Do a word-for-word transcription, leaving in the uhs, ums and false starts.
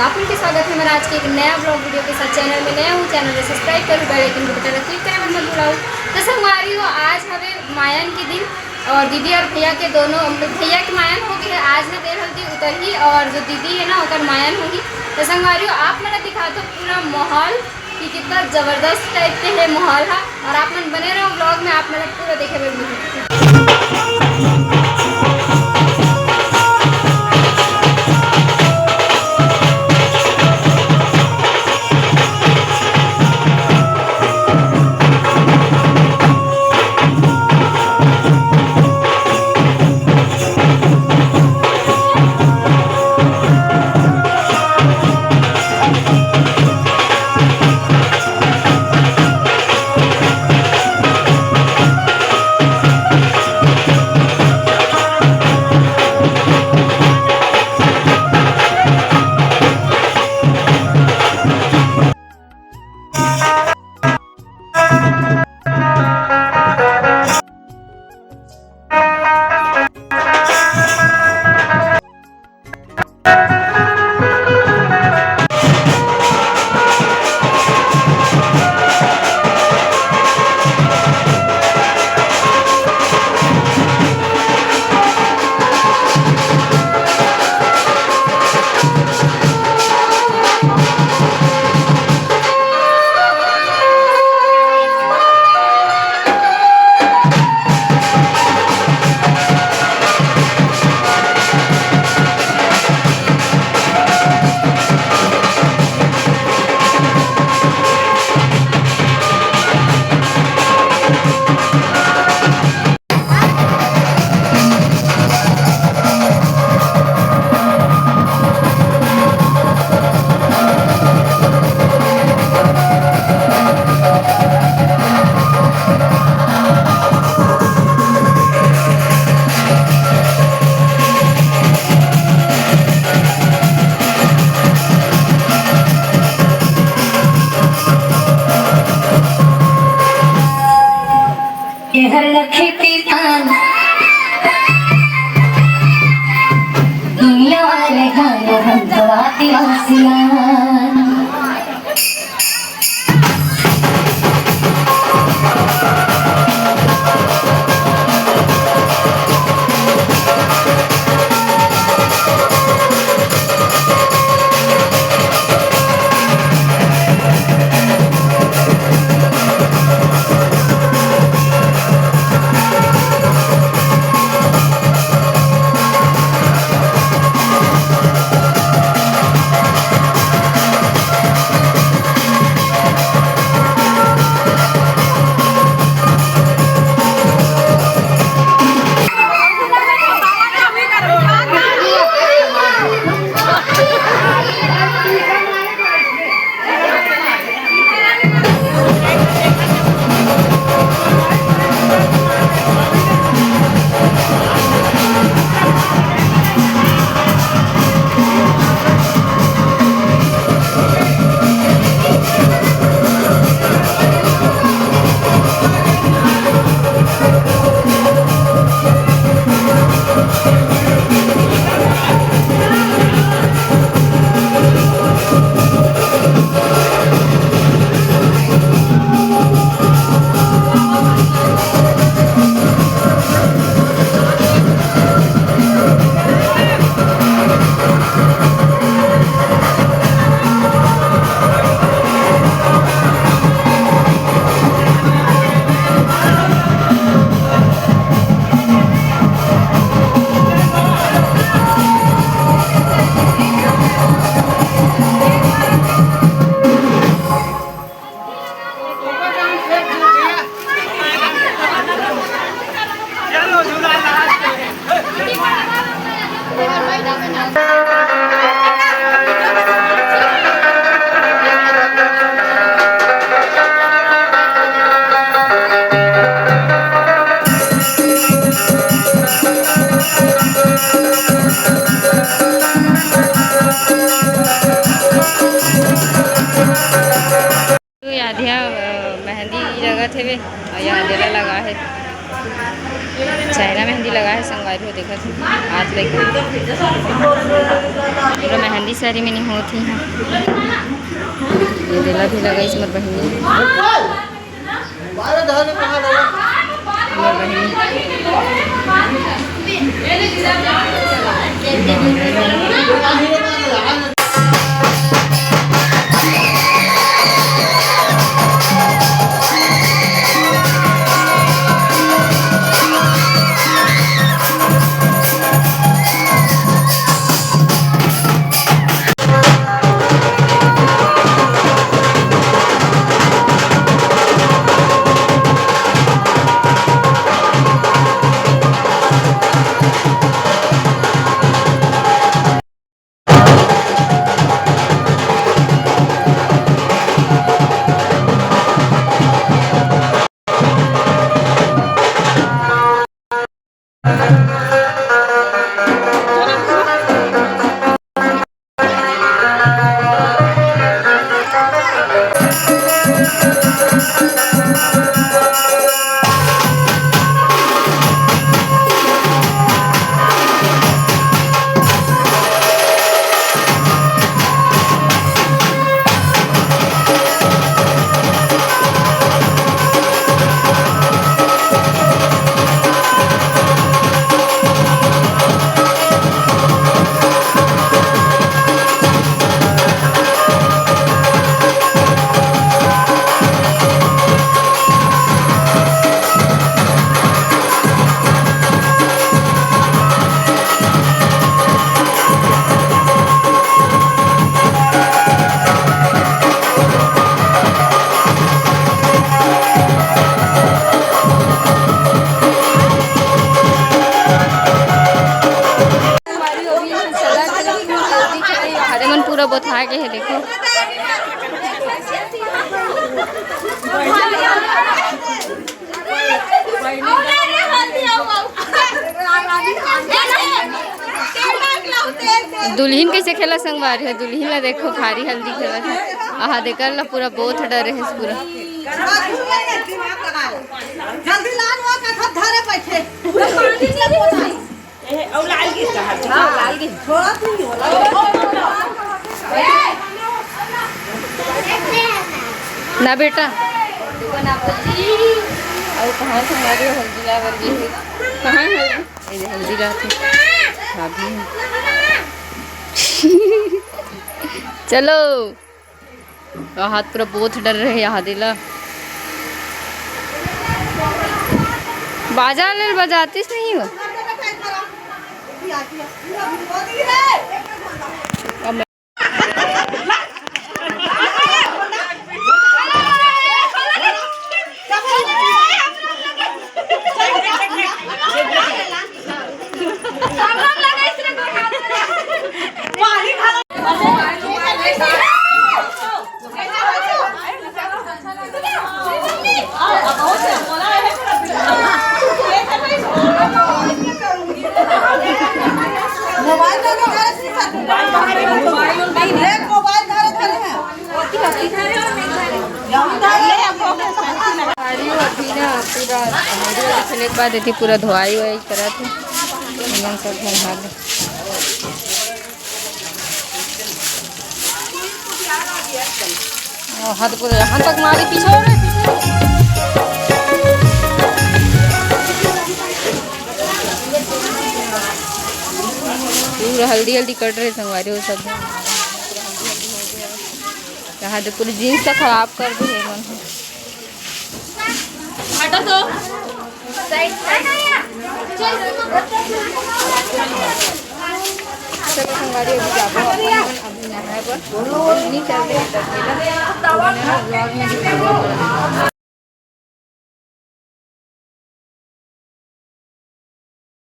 आप मन के स्वागत हे हमर आज के एक नया vlog video के साथ। Channel में नया हूँ, channel ला subscribe करो, bell icon के button ला click करे बर मत भुलाओ। तो संगवारी हो, आज हवे मायन के दिन और दीदी और भैया के दोनों, भैया के मायन हो गे हे, आज ना देर हल्दी उतरही और जो दीदी हे ना ओकर मायन होही। तो संगवारी हो, आप मन ला दिखा दो पूरा माहौल कि कितना जबरदस्त type के हे माहौल हा। और आप मन बने रहो vlog में, आप मन ला पूरा देखे बर मिलही। ये हर लखे पीतान, दुनिया वाले गाने हम तो आदिवासियान। तो ये आधिया, अ, मेहंदी लगत हेवे, अउ ये आधिया लगा हे, चाइना मेहंदी लगा हे। संगवारी हो देखत हो, आज ले पूरा मेहंदी ceremony होत ही है। ये देला भी लगाइस मोर बहिनी, मोर बहिनी। हरे मन पूरा बोथा गे हे, देखो। दुल्हिन कइसे खेला संगवारी हो, दुल्हिन ला देखो, भारी हल्दी खेलत हे। आहा, देकर ला पूरा बोथ डरे हे पूरा। जल्दी लान, वो कथत धरे बैठे। ए, अउ लाल गिर कहा। हाँ, लाल गिर। थोड़ा तू ही होला। ना बेटा। अउ कहाँ से हमारी हल्दी ला बर गे हे? कहाँ है हल्दी? ए, हल्दी ला थी। भाभी। चलो। अउ हाथ पूरा बोथ डर रहे, यहाँ देला। बाजा ले बजातीस नहीं हो। मोबाइल धरे, धरे, मोबाइल धरे, धरे हैं। अभी ना पूरा video देखने के बाद एती पूरा धोआई वोआई करत हे। इमन सब संभाल ले। हाथ पूरा यहाँ तक मारी, पीछे हो रे, पीछे हो। पूरा हल्दी हल्दी कट रहे संगवारी हो सब। यहाँ तो पूरी जींस तो खराब कर दी है मन। हटो तो। चलो संगवारी, अभी जाबो अपन, अभी नहाए बर। नहीं चल रहे, तो vlog में दिखाबो।